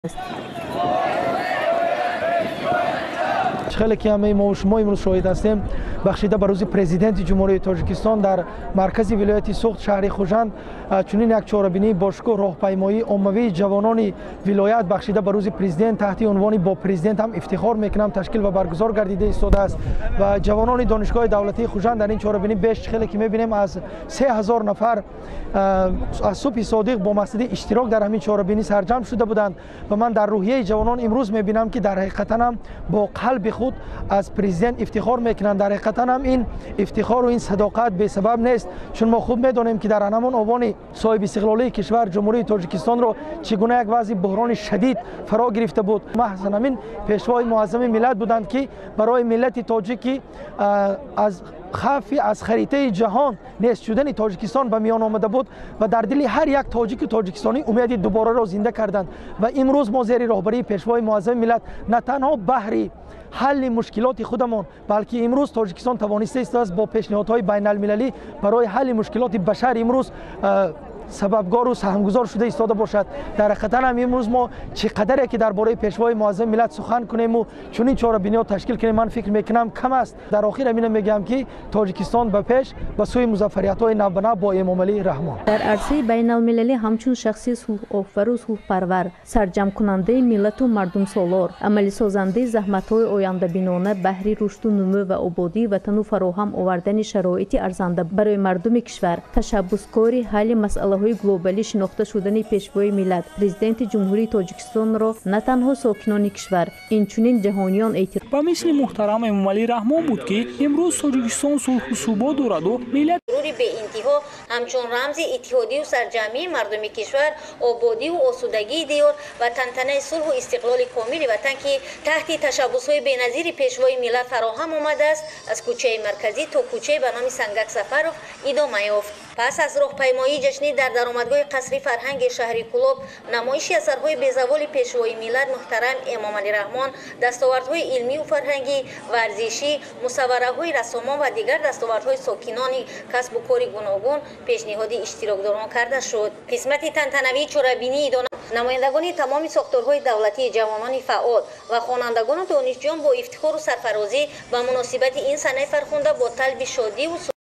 Аст. Хеле ки ҳамаи мо шумо имрӯз шоҳид ҳастем, бахшида ба рӯзи Президенти Ҷумҳурии Тоҷикистон дар маркази вилояти Суғд, шаҳри Хуҷанд, чунин як чорабинии бошукӯҳ, роҳпаймоии оммавии ҷавонони вилоят бахшида ба рӯзи Президент таҳти унвони «Бо Президентам ифтихор мекунам» ташкил ва баргузор гардида истодааст. Ва ҷавонони Донишгоҳи давлатии Хуҷанд дар ин чорабинӣ беш, хеле ки мебинем, аз 3000 нафар аз субҳи содиқ бо мақсади иштирок дар ҳамин чорабинӣ сарҷамъ шуда буданд. Ва ман дар рӯҳияи ҷавонон имрӯз мебинам, ки дар ҳақиқатан ҳам бо қалби худ аз Президент ифтихор мекунанд. Дар ҳақиқатан ҳам ин ифтихору ин садоқат бесабаб нест, чун мо хуб медонем, ки дар ҳамон овони соҳибистиқлолии кишвар, Ҷумҳурии Тоҷикистонро чӣ гуна як вазъи буҳрони шадид фаро гирифта буд. Маҳзан ҳамин Пешвои муаззами миллат буданд, ки барои миллати тоҷик, ки аз хавфи аз харитаи ҷаҳон нест шудани Тоҷикистон ба миён омада буд ва дар дили ҳар як тоҷику тоҷикистонӣ умеди дубораро зинда карданд. Ва имрӯз мо зери роҳбарии Пешвои муаззами миллат на танҳо баҳри ҳалли мушкилоти худамон, балки имрӯз Тоҷикистон тавониста истодааст бо пешниҳодҳои байналмилалӣ барои ҳалли мушкилоти башар имрӯз сабабгору саҳмгузор шуда истода бошад. Дар ҳақиқатан ҳам имрӯз мо чӣ қадаре ки дар бораи Пешвои муаззами миллат сухан кунему чунин чорабиниҳо ташкил кунем, ман фикр мекунам, кам аст. Дар охир ҳамина мегӯям, ки Тоҷикистон ба пеш, ба сӯи музаффариятҳои навбанав бо Эмомалӣ Раҳмон. Дар арсаи байналмилалӣ ҳамчун шахси сулҳофару сулҳпарвар, сарҷамъкунандаи миллату мардумсолор, амалисозандаи заҳматҳои ояндабинона баҳри рушду нумӯ ва ободии ватану фароҳам овардани шароити арзанда барои мардуми кишвар, ташаббускори ҳалли масъалаҳои глобалӣ шинохта шудани Пешвои миллат, Президенти Ҷумҳурии Тоҷикистонро на танҳо сокинони кишвар, инчунин ҷаҳониён эътироф Ба мисли муҳтарам Эмомалӣ Раҳмон буд, ки имрӯз Тоҷикистон сулҳу субот дораду миллат Сурури беинтиҳо ҳамчун рамзи иттиҳодию сарҷамъии мардуми кишвар, ободиву осудагии диёр ва тантанаи сулҳу истиқлоли комили ватан, ки таҳти ташаббусҳои беназири Пешвои миллат фароҳам омадааст, аз кӯчаи марказӣ то кӯчаи ба номи Сангак Сафаров идома ёфт. Пас аз роҳпаймоии ҷашнӣ дар даромадгоҳи қасри фарҳанги шаҳри Кӯлоб намоиши асарҳои безаволи Пешвои миллат муҳтарам Эмомалӣ Раҳмон, дастовардҳои илмию фарҳангӣ, варзишӣ, мусаввараҳои рассомон ва дигар дастовардҳои сокинони касбу кори гуногун пешниҳоди иштирокдорон карда шуд. Қисмати тантанавии чорабинӣ идона намояндагони тамоми сохторҳои давлатии, ҷавонони фаъол ва хонандагону донишҷӯён бо ифтихору сарфарозӣ ба муносибати ин санаи фархунда бо талби шодиву